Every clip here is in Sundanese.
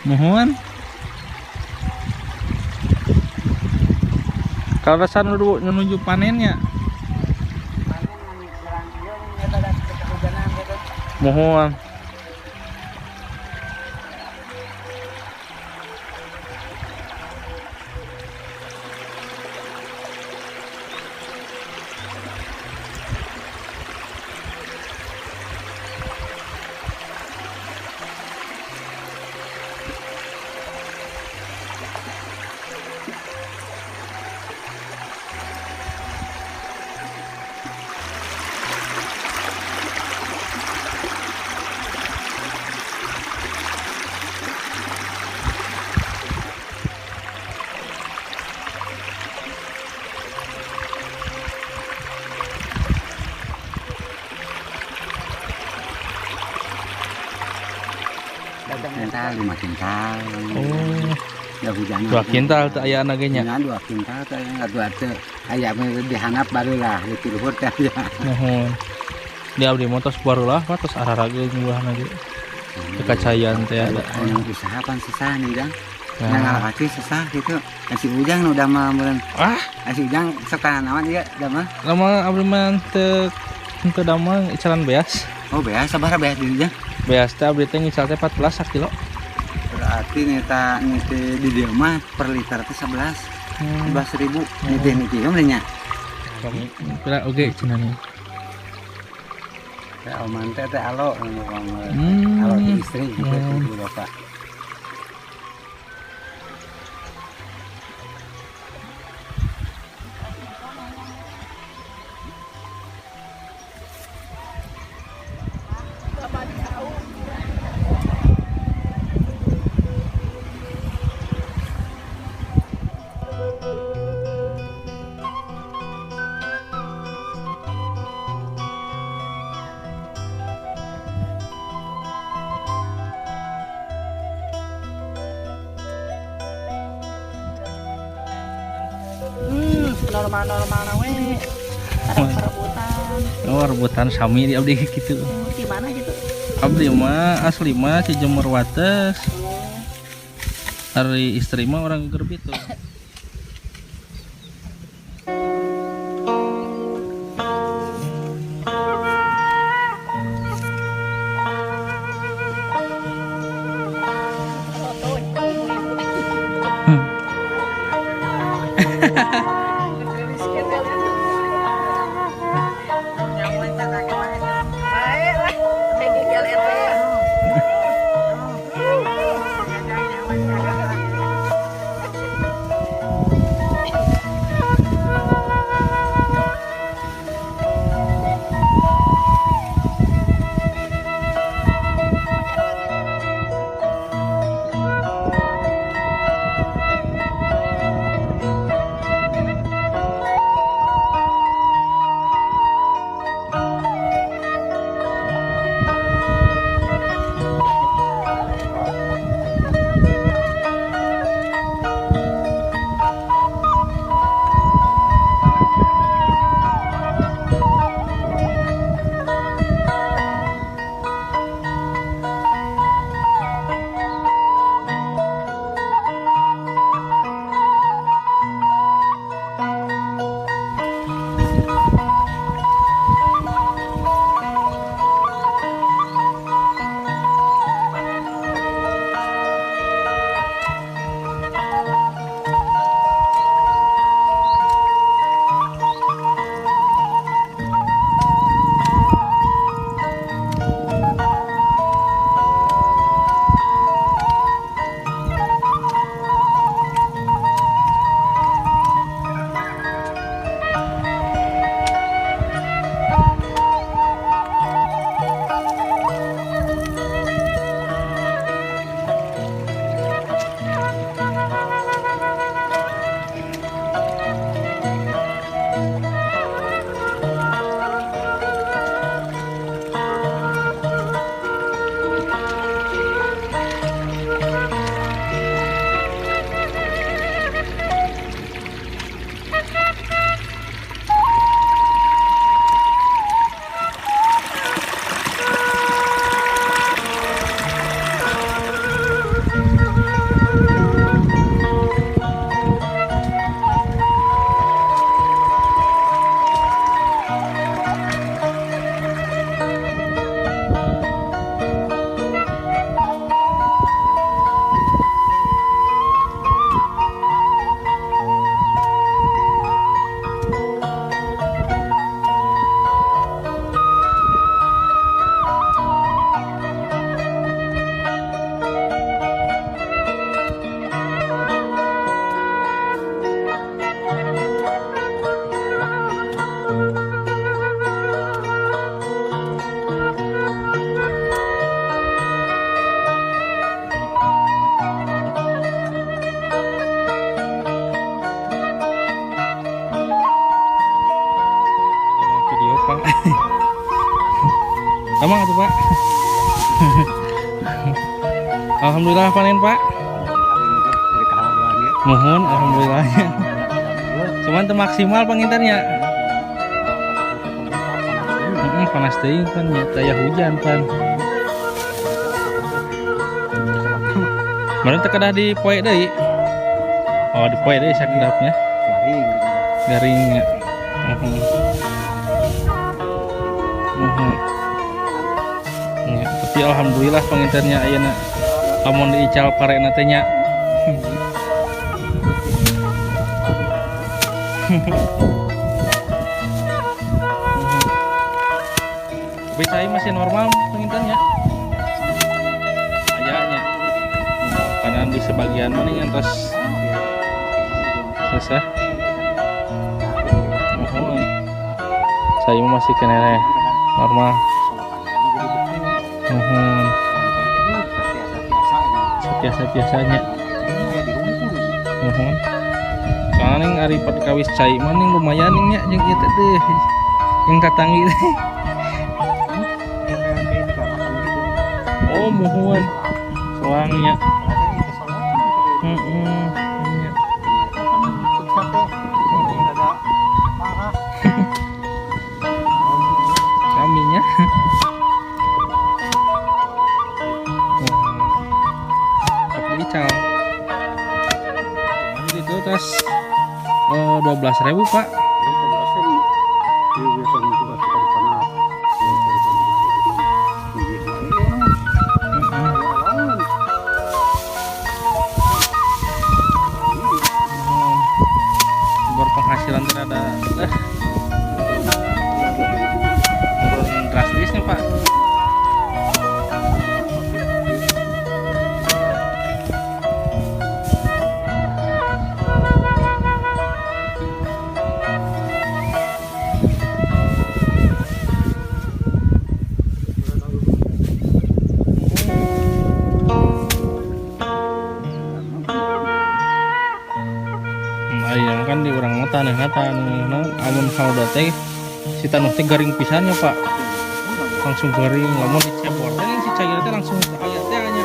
Mohon. Kaleresan nu menuju panennya. Panen kurang ieu eta da kehujanan gitu. Mohon. Kintal 5 kintal. Oh. Ya hujan. 2 kintal teu aya ge nya. Nya 2 kintal teh atuh teh aya dihanap barulah di luhur teh aya. Nuhun. Di abdi mah tos barulah Pak tos ararageung buahna ge. Teu kacayan teh ada. Anu usaha pan susah nih Jang. Nah, ngalapati susah gitu. Si Ujang nu damel meureun. Ah, si Ujang sok tanaman ieu damel. Lama abdi mah teu damel icalan beas. Oh, beas sabaraha beas di Ujang? Beas teh abdi teh ngical teh 14 sakilo. Berarti neta niti di dieu mah per liter teh 11. 11.000 niti niti mah nya. Kami pira oge cenah nih. Teh oman teh teh alo alo ti istri gitu ti bapak. Normal-normal we. Ada perebutan. Oh, rebutan sami di abdi gitu. Di mana gitu? Abdi mah asli mah Cijemur Wates. Ari istri mah orang Gerbitu. Damang atuh, Pak. Alhamdulillah panen, Pak. Muhun alhamdulillah. Cuman teu maksimal panginten nya. Heeh, panas teuing pan nya, taya hujan pan. Mana teu kedah di poe deui? Oh, di poe deui sakedapnya. Garing nya. Muhun. Muhun. Ya, tapi alhamdulillah panginten nya ayeuna lamun diical parena teh nya. Tapi saya masih normal panginten nya. Aya nya. Karena di sebagian mana yang terus selesai. Muhun. Saya masih kena normal. Muhun. Biasa-biasanya. Muhun. Soalnya ning ari perkawis cai mah ning lumayan ning nya jeung ieu teh teh. Yang katanggi teh. Oh, muhun. Soangnya. Heeh. Nya. Kaminya. Sok diical. Cuman itu tos 12.000, Pak. Heeh. Berpenghasilan terhadap turun drastisnya, Pak. Ayam kan di urang mah taneuhna taneuhna amun saldo teh si taneuh teh garing pisan nya, Pak, langsung garing. Lamun dicebor teh si cair teh langsung aya teh nya,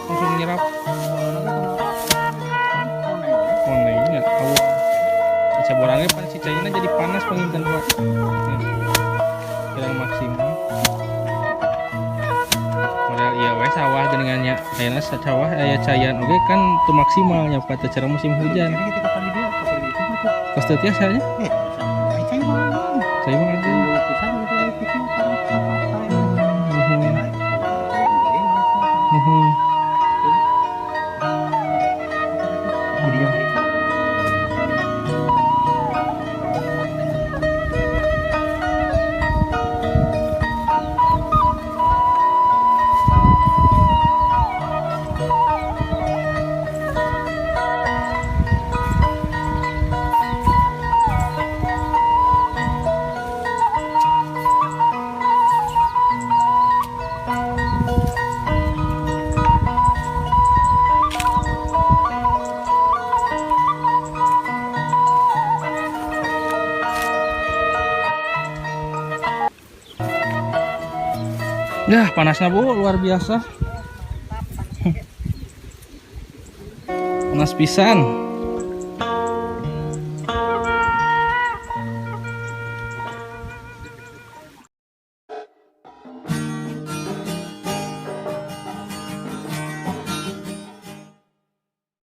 langsung nyerap konengnya. Amun diceborannya pan si cairnya jadi panas panginten, Pak. Ya, kurang maksimal model iya we sawah geuningan nya. Ayeuna sawah aya caian oge kan teu maksimal nya, Pak, teh cara musim hujan. Tos teu tiasa nya. Cai mah aja. Muhun. Muhun. Yah, panasnya, Bu, luar biasa. Panas pisan.